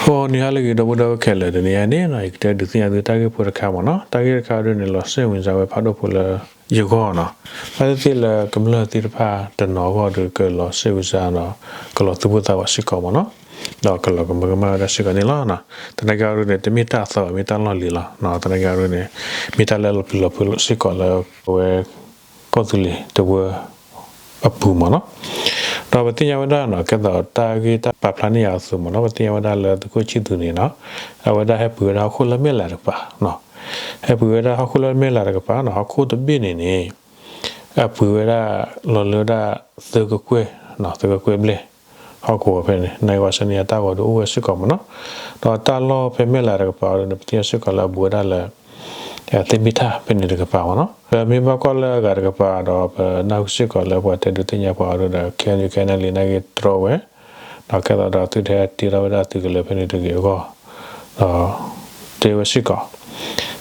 ဂီၤနံၤဟါလၢအဂ့ၤ ဒီပုၢ်ဒီဝဲၢ်ခဲလၢာ်, တနံၤအံၤန့ၣ်နီၤ ယကတဲဒုးသ့ၣ်ညါသုတၢ်ဂ့ၢ်ဖိတခါမ့ၢ်နီၤ. တၢ်ဂ့ၢ်တခါအံၤဒ်န့ၣ် လီၤစဲၣ်ဝင်စါဝဲဖးဒိၣ်ဖိလၢယဂီၢ်နီၤ. ဘၣ်သ့ၣ်သ့ၣ်လၢကမျၢၢ်သ့ၣ်တဖၣ်တနီၤအဂီၢ်ဒီး ကလီၤစဲၣ်ဝင်စါဒီး ကလီၤသူၣ်ပိၢ်သးဝးစ့ၢ်ကီးမ့ၢ်နီၤ. ဒီးကလီၤကမၢကမၣ်ဝဲဒၣ်စ့ၢ်ကီးန့ၣ်လီၤ. သနာ်က့အံၤဒ်န့ၣ် တမ့ၢ်တၢ်အသီဘၣ်, မ့ၢ်တၢ်လီၢ်လံၤလီၤ. သနာ်က့အံၤဒ်န့ၣ် မ့ၢ်တၢ်လၢလီၤပျံၤလီၤဖုးစ့ၢ်ကီးလၢအဝဲ ကီၢ်သူလ့ၤတဝၢအပူၤမ့ၢ်နီၤ. ဒီးပသ့ၣ်ညါဝဲဒၣ်နီၤ ကဲသိးတၢ်ဂ့ၢ်တၢ်ပာ်ဖျါန့ၢ်ယၤအသိးမ့ၢ်နီၤ, ပသ့ၣ်ညါဝဲဒၣ်လၢသုးခိၣ်ဆံၣ်သူန့ၣ်နီၤ, အဝဲဒၣ်ဟဲပှ့ၤဝဲဒၣ်ဟီၣ်ခိၣ်လၢမဲၢ်လးတကပၤနီၤ, ဟဲပှ့ၤဝဲဒၣ်ဟီၣ်ခိၣ်လၢမဲၢ်လးတကပၤနီၤ, ဟီၣ်ခိၣ်တဘ့ၣ်န့ၣ်န့ၣ် အပှ့ၤဝဲဒၣ်လီၤလၢဝဲဒၣ် သၢကကွဲၢ်, သၢကကွဲၢ်ဘျဲၣ် ဟီၣ်ကဝီၤဖဲန့ၣ် နဂီၢ်ဆၢန့ၣ် အတၢ်ဂီၤဒုးအိၣ်ဝဲစ့ၢ်ကီးမ့ၢ်နီၤ. ဒီးတၢ်လီၢ်ဖဲမဲၢ်လးတကပၤအံၤဒ်န့ၣ် ပသ့ၣ်ညါစ့ၢ်ကီးလၢအဘူးဝဲဒၣ်လၢ သ့ၣ်မ့ၢ်ထၣ်ဖဲန့ၣ်တကပၤမ့ၢ်နီၤ. ပမ့ၢ်ဘၣ်ကွၢ်လၢအဂၤတကပၤဒီး ပနၢ်ဟူစ့ၢ်ကီးလၢပှၤတဲဒုးသ့ၣ်ညါပှၤအံၤဒ်ဒီး ခဲအံၤ ခဲအံၤန့ၣ်လံ နၢ်ဂ့ၢ်တြီဝဲ, ဒီးကဲသိးဒီးသုတဟဲတ့ထီၣ်ဝဲဒၣ်သုကလၢၤဖဲန့ၣ်တဂ့ၤအဂီၢ်, ဒီးတဲဝဲစ့ၢ်ကီး,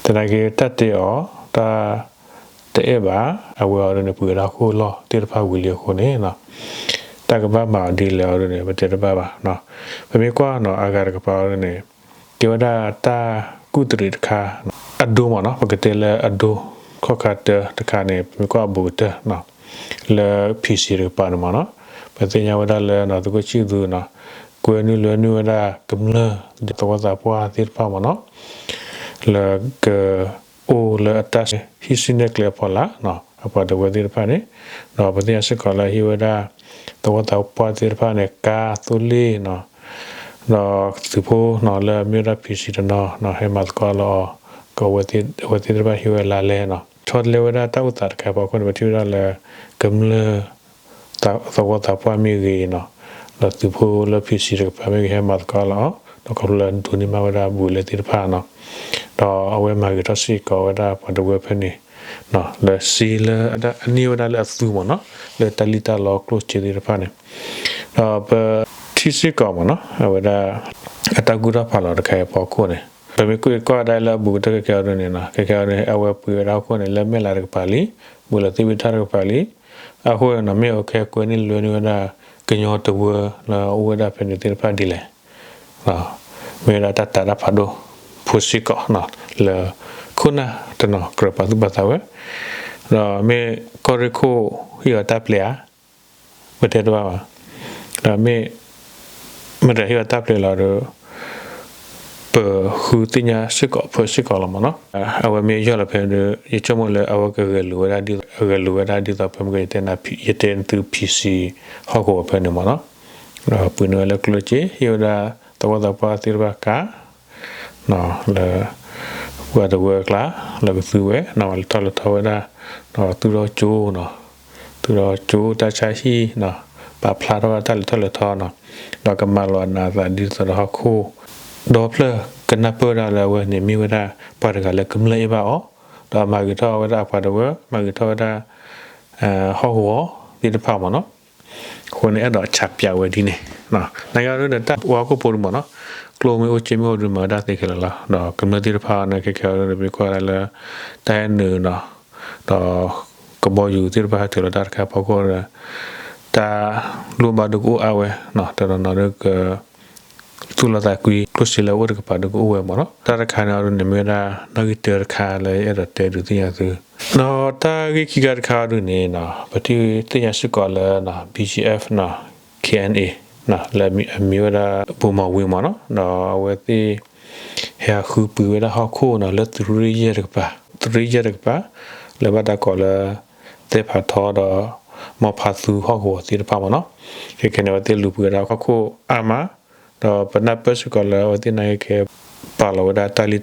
သနာ်က့တၢ်တဲအီၤ တၢ် တအဲၣ်ဘၣ်, အဝဲအံၤဒ်န့ၣ် ပှ့ၤဝဲဒၣ်ဟီၣ်ခိၣ်လီၢ်သ့ၣ်တဖၣ်ဝံၤလံအဃိန့ၣ် တၢ်ကဘၣ်မၤအီၤဒ်လဲၣ်အံၤဒ်န့ၣ် ပတဲတဘၣ်ဘၣ်. ပမ့ၢ်ကွၢ်နီၤ အဂၤတကပၤအံၤဒ်န့ၣ် ကဲဝဲဒၣ်တၢ်ကူၣ်တရံးတခါ, အဒိမ့ၢ်နီၤ, ပကတဲလၢအဒိ ခီၣ်ခါတၢတခါန့ၣ် ပမ့ၢ်ကွၢ်အဘူးကတၢၢ် လၢ PC တကပၤန့ၣ်မ့ၢ်နီၤ, ပသ့ၣ်ညါဝဲဒၣ်လၢနီၤ သုးခိၣ်ဆံၣ်သူနီၤ ကွဲနုာ်လွဲနုာ်ဝဲဒၣ်ကမျၢၢ် ဒီးသဝီသးပှၢ်သ့ၣ်တဖၣ်မ့ၢ်နီၤ လၢက အိၣ်လၢအတၢ်ဟံးစုနဲၣ်ကျဲအဖီလာ် အပှၤတဝၢသ့ၣ်တဖၣ်န့ၣ်, ဒီးပသ့ၣ်ညါစ့ၢ်ကီးလၢဟ့ၣ်ဝဲဒၣ် သဝီသးပှၢ်သ့ၣ်တဖၣ်န့ၣ် ကါသိလ့ၣ်နီၤ, ဒီးသုးဖိနီၤ လၢအမ့ၢ်ဝဲဒၣ် PC တနီၤနီၤ ဟဲမၤသကိးလီၤအီၤ, ကဝဲသ့ၣ်တဖၣ်ဟ့ၣ်ဝဲလါလဲနီၤ, ဆီတလဲဝဲဒၣ်တၢ်အိၣ်သးတခါအဖီခိၣ်န့ၣ် ပထံၣ်ဝဲဒၣ်လၢ ကမျၢၢ် သဝီသးပှၢ်မ့ၢ်ဂ့ၤနီၤ, ဒီးသုးဖိလၢ PC တကပၤမ့ၢ်ဂ့ၤ ဟဲမၤသကိးလီၤအီၤ, ဒီးခီဖျိလၢဒိးန့ၢ်ဘၣ်ဝဲဒၣ်ဘူးလဲသ့ၣ်တဖၣ်နီၤ, ဒီးအဝဲမၤဂ့ၤထီၣ်စ့ၢ်ကီးဝဲဒၣ်ပှၤတဝၢဖဲန့ၣ် လၢစ့လၢအန့ၢ်ဝဲဒၣ်လၢအသူမ့ၢ်နီၤ, လၢတၢ်လံၣ်တၢ်လီကျိၣ်စ့သ့ၣ်တဖၣ်န့ၣ်, ဒီးပထံၣ်စ့ၢ်ကီးမ့ၢ်နီၤ အဝဲဒၣ် အတၢ်ကူၣ်တၢ်ဖးလီၤတခါအံၤအဖီခိၣ်န့ၣ်, ပမ့ၢ်ကွၢ်ဒၣ်လၢအဘူးကတၢၢ်ခဲခဲအံၤဒ်န့ၣ်နီၤ, ခဲခဲအံၤဒ်န့ၣ် အဝဲပှ့ၤဝဲဒၣ်ဟီၣ်ခိၣ်န့ၣ် လၢမဲၢ်လးတကပၤလံ, ဘူးလၢသ့ၣ်မ့ၢ်ထၣ်တကပၤလံ, အဃိန့ၣ်နီၤ မ့ၢ်အဝဲကဲကွဲနုာ်လွဲနုာ်ဝဲဒၣ် ကညီတဝၢလၢအအိၣ်ဝဲဒၣ်ဖဲန့ၣ်သ့ၣ်တဖၣ်ဒ်လဲၣ် မ့ၢ်ဝဲဒၣ်တၢ်တာ်တၢ်ဖးဒိၣ်ဖိစ့ၢ်ကီး လၢခိၣ်နၢ်တနီၤကြၢးပာ်သူၣ်ပာ်သးဝဲ, ဒီးမ့ၢ်ကီၢ်ရ့ၣ်ခိၣ်ဟ့ၣ်အီၤတၢ်ပျဲဧါ, ပတဲတဘၣ်ဘၣ်, ဒီးမ့ၢ် မတၤဟ့ၣ်အီၤတၢ်ပျဲလီၤဒီး ပဃုသ့ၣ်ညါစ့ၢ်ကီးဖၢစ့ၢ်ကီးလီၤမ့ၢ်နီၤ, အဝဲမ့ၢ်ယီၢ်လီၤဖဲဒီး ယဆိကမိၣ်လၢအဝဲကဂဲၤလိာ်ဝဲဒၣ်ဒ်သိး ဂဲၤလိာ်ဝဲဒၣ်ဒ်သိးဖဲမ့ၢ်ကယတဲနသုး PC ဟီၣ်ကဝီၤဖဲန့ၣ်မ့ၢ်နီၤ, ဒီးပှ့ၤန့ၢ်ဝဲလၢကျိၣ်စ့ ဟ့ၣ်ဝဲဒၣ်သဝီသးပှၢ်သ့ၣ်တဖၣ်ကါ လၢ ပှၤတဝၢအကျါ လၢကသူဝဲ လဲၤထီၣ်လဲၤထီဝဲဒၣ် ဒီးသူၣ်ထီၣ်ကၠိနီၤ, သူၣ်ထီၣ်ကၠိတၢ်ဆါဟံၣ်နီၤ, ပာ်ဖျါထီၣ်ဝဲတၢ်လဲၤထီၣ်လဲၤထီနီၤ, ဒီးကမၤလီၤအနးအသးဒ်သိးဒီးဟီၣ်ခိၣ် ဒီဖျၢၣ်ကနၢ်ပၢၢ်ဝဲဒၣ်လၢအဝဲန့ၣ်မ့ၢ်ဝဲဒၣ် ပှၤတဂၤလၢကမျၢၢ်အ့ၣ်ဘၣ်အီၤ, ဒီးမၤဂ့ၤထီၣ်ဝဲဒၣ်အပှၤတဝၢ မၤဂ့ၤထီၣ်ဝဲဒၣ် ဟီၣ်ကဝီၤသ့ၣ်တဖၣ်မ့ၢ်နီၤ, အဃိန့ၣ် အဲၣ်ဒိးဆးပၠးဝဲဒ်န့ၣ်, နာ်က့အီၤဒ်န့ၣ် တၢ်အိၣ်ဟီၣ်ခိၣ်ဖိဒ်မ့ၢ်နီၤ, ကျိမ့ၢ်အိၣ်စ့မ့ၢ်အိၣ်ဒ်မၤဝဲဒၣ်သ့ခဲလၢာ်လီၤ, ဒီးကမျၢၢ်သ့ၣ်တဖၣ်န့ၣ် ခဲခဲအံၤဒ်န့ၣ် ပမ့ၢ်ကွၢ်ဒၣ်လၢ တၢ်ဟဲနုာ်နီၤ, ဒီး ကဘီယူၤသ့ၣ်တဖၣ်ဟဲထုးလီၤတၢ်တခါအဖီခိၣ်ဒီး တၢ်လိၣ်ဘၣ်ဒုးကအိၣ်အါဝဲ, တနီၤနီၤဒုးက သူၣ်လီၤသးကွံ ကျိၣ်စ့လၢအအိၣ်တကပၤဒုးကအိၣ်ဝဲမ့ၢ်နီၤ, တၢ်တခါန့ၣ်အီၤဒ်န့ၣ် မ့ၢ်ဝဲဒၣ်နီၣ်ဂံၢ်တၢတခါလၢယအဲၣ်ဒိးတဲဒုးသ့ၣ်ညါသု, ဒီးတၢ်ဂ့ၢ်ခံခါတခါအီၤဒ်န့ၣ် ပထံၣ်သ့ၣ်ညါစ့ၢ်ကီးလၢ BGF နီၤ KNA လၢအမံၤဝဲဒၣ် ဗိုလ်မောင်ဝင်းမ့ၢ်နီၤ, ဒီးအဝဲသ့ၣ် ဟဲဃုပှ့ၤဝဲဒၣ်ဟီၣ်ခိၣ်နီၤ လၢသုးရ့ၣ်ယဲၢ်တကပၤ, သုးရ့ၣ်ယဲၢ်တကပၤ လၢဘၣ်တၢ်ကိးလၢ သဲဖးထီဒီး မီၤဖးသူဟီၣ်ကဝီၤသ့ၣ်တဖၣ်မ့ၢ်နီၤ, ခဲခဲန့ၣ် အဝဲသ့ၣ်လူၤပှ့ၤဝဲဒၣ်ဟီၣ်ခိၣ်အါမး, ဒီးပနၢ်ပၢၢ်စ့ၢ်ကီးလၢအဝဲသ့ၣ်နာ်က့ခဲ ပာ်လီၤဝဲဒၣ်တၢ်လံၣ်တၢ်လီ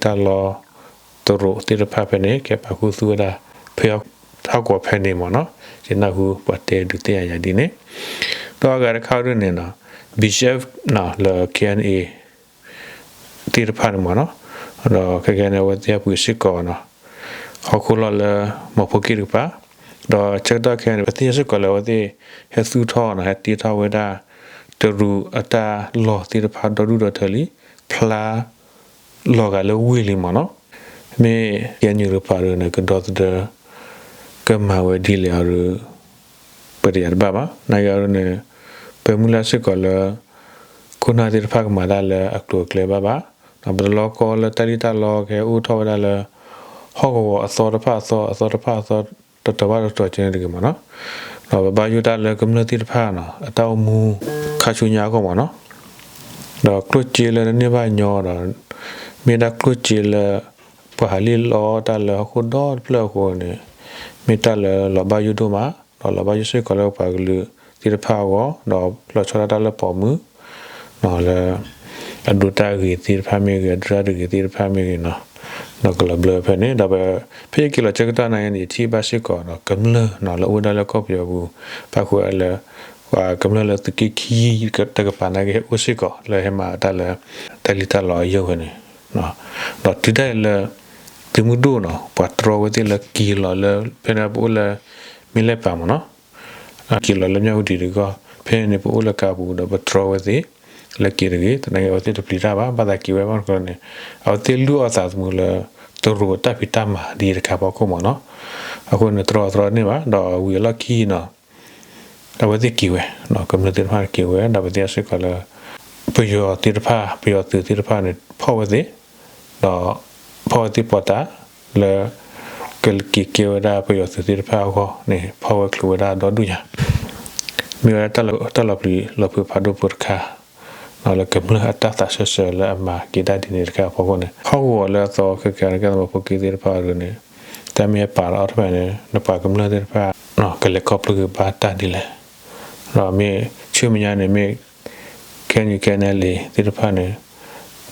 တရူးသ့ၣ်တဖၣ်ဖဲန့ၣ် ကဲပာ်ခူသူၣ်ဝဲဒၣ် ဖဲဟီၣ်ကဝီၤဖဲန့ၣ်မ့ၢ်နီၤ, ယနၢ်ဟူပှၤတဲဒုးသ့ၣ်ညါယၤဒ်န့ၣ်, ဒီးအဂၤတခါအီၤဒ်န့ၣ်နီၤ BGF နီၤ လၢ KNA သ့ၣ်တဖၣ်န့ၣ်မ့ၢ်နီၤ, ဒီးခဲကနံၣ်န့ၣ် အဝဲသ့ၣ်ဟဲပှ့ၤစ့ၢ်ကီးနီၤ ဟီၣ်ခိၣ်လီၢ်လၢ မီၤဖိက့ၣ်တကပၤ, ဒီးဆၢကတီၢ်ခဲအံၤန့ၣ် ပသ့ၣ်ညါစ့ၢ်ကီးလၢအဝဲသ့ၣ် ဟဲသူၣ်ထီၣ်နီၤ ဟဲတ့ထီၣ်ဝဲဒၣ် တရူးအတၢ်လီၢ်သ့ၣ်တဖၣ်ဒီဒူၣ်ဒီထၢလံ, ဖျါလီၤဂာ်လၢဝ့ၢ်လံမ့ၢ်နီၤ, မ့ၢ် KNU တကပၤဒီးန့ၣ် ကဒီသဒၢ ကမၤဝဲဒ်လဲၣ်အီၤဒီး ပတယၤတဘၣ်ဘၣ်. နာ်က့အီၤဒ်န့ၣ် ပမုၢ်လၢ်စ့ၢ်ကီးလၢ က ခိၣ်နၢ်သ့ၣ်တဖၣ်ကမၤတၢ်လၢအကျိၤအကျဲဘၣ်ဘၣ်, ပတလီၤကီလၢတၢ်လံၣ်တၢ်လီကဟဲအိၣ်ထီၣ်ဝဲဒၣ်လၢ ဟီၣ်ကဝီၤအသီတဖၣ်အသီ အသီတဖၣ်အသီ တတီၤဘၣ်တတီၤကဲန့ၣ်တဂ့ၤမ့ၢ်နီၤ, ဒီးပဘၣ်ယိၣ်တၢ်လၢကမျၢၢ်သ့ၣ်တဖၣ်နီၤ အတၢ်အိၣ်မူ ခါဆူညါအဂီၢ်မ့ၢ်နီၤ, ဒီးကျိၣ်စ့လၢတန့ၢ်ဘၣ်ညီဒီး မ့ၢ်ဒၣ်ကျိၣ်စ့လၢ ပှၤဟးလံၣ်လီတၢ်လၢဟီၣ်ခိၣ်ဒီတဖျၢၣ်အဃိန့ၣ် မ့ၢ်တၢ်လၢလီၤဘၣ်ယိၣ်ဒိၣ်မး, ဒီးလီၤဘၣ်ယိၣ်စ့ၢ်ကီးလၢပှၤကလုာ်သ့ၣ်တဖၣ်အဂီၢ်, ဒီးလီၤဆီဒၣ်တၢ်လၢပိာ်မုၣ် လၢ အဒိတၢ်ဂ့ၤသ့ၣ်တဖၣ်မ့ၢ်ဂ့ၤ, အဒိတၢ်တဂ့ၤသ့ၣ်တဖၣ်မ့ၢ်ဂ့ၤနီၤ, ဒီးကလီၤဘျၢဖဲန့ၣ်, ဒီးဖဲယက့ၤလီၤဆၢကတီၢ်နၤယဲန့ၣ် ယထံၣ်ဘၣ်စ့ၢ်ကီးဒီးကမျၢၢ်နီၤ လၢအိၣ်ဝဲဒၣ်လၢကီၢ်ပယီၤပူၤ, ပာ်ဃုာ်ဝဲလၢ ပှၤကမျၢၢ်လၢသုးက့ခံတကပၤနာ်က့ ဟဲအိၣ်စ့ၢ်ကီးလၢဟဲမၤတၢ်လၢ တၢ်လံၣ်တၢ်လီအယုၢ်ဝဲန့ၣ်, ဒီးတုၤဒၣ်လဲာ်လၢ သုးမုၢ်ဒိၣ်နီၤ ပှၤတြီဝဲသ့ၣ်လၢက့ၤလီၤလၢ ဖဲန့ၣ်ပအိၣ်လၢ မ့ၢ်လဲၣ်ပာ်မ့ၢ်နီၤ က့ၤလီၤလၢမၠၣ်ဝတံၤတဂီၢ်, ဖဲန့ၣ်ပအိၣ်လၢကါပူၤဒီးပတြီဝဲသ့ၣ် လၢက့ၤတဂ့ၤ, သနာ်က့အဝဲသ့ၣ်တပျံၤတၢ်ဘၣ်, ဘၣ်သးက့ၤဝဲဘၣ်တကီန့ၣ် အဝဲသ့ၣ်လုၢ်အီၣ်သးသမူလၢ တရူးတၢ်ဖံးတၢ်မၤဒ်တခါဖီခိၣ်မ့ၢ်နီၤ, အဃိန့ၣ် တြီတြီန့ၢ်ဘၣ်, ဒီးဝံၤအလီၢ်ခံနီၤ အဝဲသ့ၣ်က့ၤဝဲ, ကမျၢၢ်သ့ၣ်တဖၣ်က့ၤဝဲ ဒီးပသ့ၣ်ညါစ့ၢ်ကီးလၢ ပယီၤသ့ၣ်တဖၣ် ပယီၤသုးသ့ၣ်တဖၣ်န့ၣ် ဖီၣ်ဝဲသ့ၣ်, ဒီး ဖီၣ်ဝဲသ့ၣ်ပီးတၢ် လၢ ကက့ၤကဲဝဲဒၣ်ပယီၤသုးသ့ၣ်တဖၣ်အဂီၢ်န့ၣ် ဖီၣ်ဝဲချုးဝဲဒၣ်ဒီဒူၣ်ညါ, မ့ၢ်ဝဲဒၣ်တၢ်လီၤပျံၤလီၤဖုးဖးဒိၣ်ဖိတခါ လၢကမျၢၢ်အတၢ်သးစၢၢ်ဆၢလၢအမၤက့ၤတၢ်ဒ်န့ၣ်တခါအဖီခိၣ်န့ၣ် ဟီၣ်ကဝီၤလၢအသီခဲကဲကဲသးမီဖိက့သ့ၣ်တဖၣ်အဒိန့ၣ် တၢ်မ့ၢ်ဟဲပာ်လီၤအီၤတဖၣ်န့ၣ် နပှၤကမျၢၢ်သ့ၣ်တဖၣ် ကလဲၤခီဖျိက့ၤဘၣ်တၢ်ဒ်လဲၣ်, ဒီးမ့ၢ်ဆူမဲာ်ညါန့ၣ်မ့ၢ် KNU KNLA သ့ၣ်တဖၣ်န့ၣ်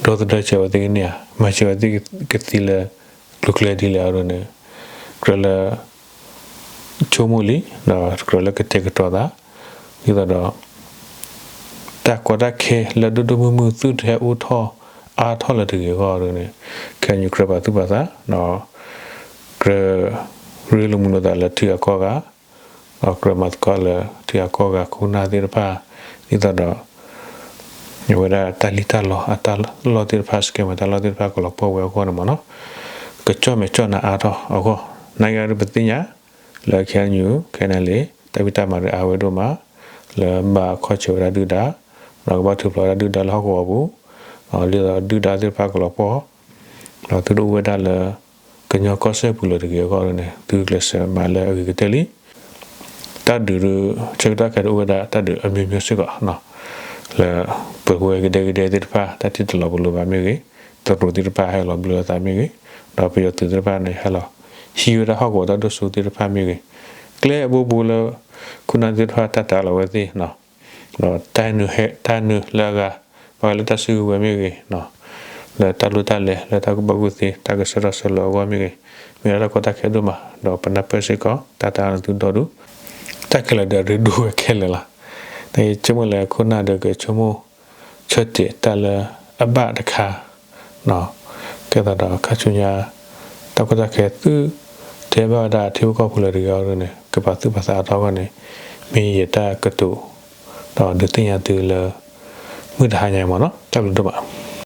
ဒိသဒၢစၢၤဝဲသ့ၣ်ကန့ၢ်ဧါ, မၤစၢၤဝဲသ့ၣ်ကသံလၢ ကျိၤကျဲဒ်လဲၣ်အဒိန့ၣ် ကြၢးလၢ ဆိကမိၣ်လံ, ဒီးကြၢးလၢကတဲာ်ကတီၤသး, ဒ်သိးဒီး တၢ်ကီတၢ်ခဲလၢဒိၣ်ဒိၣ်မုၢ်မုၢ်သုတဟဲအိၣ်ထီၣ်အါထီၣ်လၢၤတဂ့ၤအဂီၢ်အဒိန့ၣ် KNU ကြၢးပာ်သူၣ်ပာ်သး, ဒီး ကြၢး ရ့လိာ်မုာ်လိာ်သးလၢထံဂၤကီၢ်ဂၤ, ဒီးကြၢးမၤသကိးလၢထံဂၤကီၢ်ဂၤခိၣ်နၢ်သ့ၣ်တဖၣ်, ဒ်သိးဒီး အဝဲဒၣ်တၢ်လံၣ်တၢ်လီအတၢ်လီၢ်သ့ၣ်တဖၣ် စကဲမၤတၢ်လီၢ်သ့ၣ်တဖၣ်ကလီၤပှီၢ်ဝဲအဂီၢ်န့ၣ်မ့ၢ်နီၤ, ကကၠီၣ်မဲာ်ကၠီၣ်နါအါထီၣ်အဂီၢ်, နာ်က့ဒီးပသ့ၣ်ညါ လၢ KNU KNLA တၢ်ဖံးတၢ်မၤဒီးအါဝဲဒိၣ်မး, လၢဘၣ်ခီၣ်ဆၢဝဲဒၣ်ဒုၣ်ဒါ, ဒီးကဘၣ်ထုးဖျိဝဲဒၣ်ဒုၣ်ဒါလၢဟီၣ်ကဝီၤပူၤ, ဒ်သိးဒုၣ်ဒါသ့ၣ်တဖၣ်ကလီၤပှီၢ်, ဒီးသုတအိၣ်ဝဲဒၣ်လၢ ကညီကီၢ်စဲၣ်ပူၤလၢၤတဂ့ၤအဂီၢ်န့ၣ် သုကျဲးစၢးမၤလၢအဂ့ၤကတၢၢ်လံ. တၢ်ဒုး ဆၢကတီၢ်ခဲအံၤအိၣ်ဝဲဒၣ်တၢ်ဒုးအမျိုးမျိုးစ့ၢ်ကီး, လၢ ပဝဲကဒဲကဒဲသ့ၣ်တဖၣ် တၢ်ထံၣ်တလီၤပလိာ်ဘၣ်မ့ၢ်ဂ့ၤ, တရူးသ့ၣ်တဖၣ်ဟဲလီၤဘျၢအသးမ့ၢ်ဂ့ၤ, ဒီးပယီၤသုးသ့ၣ်တဖၣ်န့ၣ် ဟဲလီၤဟံးဝဲဒၣ်ဟီၣ်ကဝီၤတၢ်ဒိၣ်စိသ့ၣ်တဖၣ်မ့ၢ်ဂ့ၤ, ကျဲအဘိဘိလၢ ခိၣ်နၢ်သ့ၣ်တဖၣ်တၢ်တာ်လီၤဝဲသ့ၣ် ဒီးတၢ်ဟဲနုာ်ဟဲ တၢ်ဟဲနုာ်လၢအဂၤ, ပှၤလၢတၢ်စုကဝဲၤမ့ၢ်ဂ့ၤ, လၢတၢ်လိၣ်တၢ်လဲၤ လၢတၢ်ကူၣ်ဘၣ်ကူၣ်သ့ တၢ်ကဆှၢထီၣ်ဆှၢလီၤအဂီၢ်မ့ၢ်ဂ့ၤ, မ့ၢ်ဝဲဒၣ်တၢ်ကီတၢ်ခဲဒိၣ်မး, ဒီးပနၢ်ပၢၢ်စ့ၢ်ကီး တၢ်တာ်လၢသုဒီဒူၣ်, တၢ်ခဲလၢာ်ဒီးရ့ဒိၣ်ဝဲခဲလၢာ်လီၤ. နဆိကမိၣ်လၢခိၣ်နၢ်ဒီးကဆိကမိၣ် ဆၢတဲာ်တၢ်လၢအဘၣ်တခါ ကဲသးဒီးခါဆူညါ တၢ်ကီတၢ်ခဲသု တဲဘၣ်ဝဲဒၣ်ထံဖိကီၢ်ဖိလၢၤတဂ့ၤအဂီၢ်န့ၣ် ကပာ်သူၣ်ပာ်သးအါထီၣ်အဂီၢ်န့ၣ် မ့ၢ်ယတၢ်ကတိၤ ဒီးဒုးသ့ၣ်ညါသုလၢ မုၢ်တဟါညါအံၤမ့ၢ်နီၤ တၢ်ဘျုးဒိၣ်မး.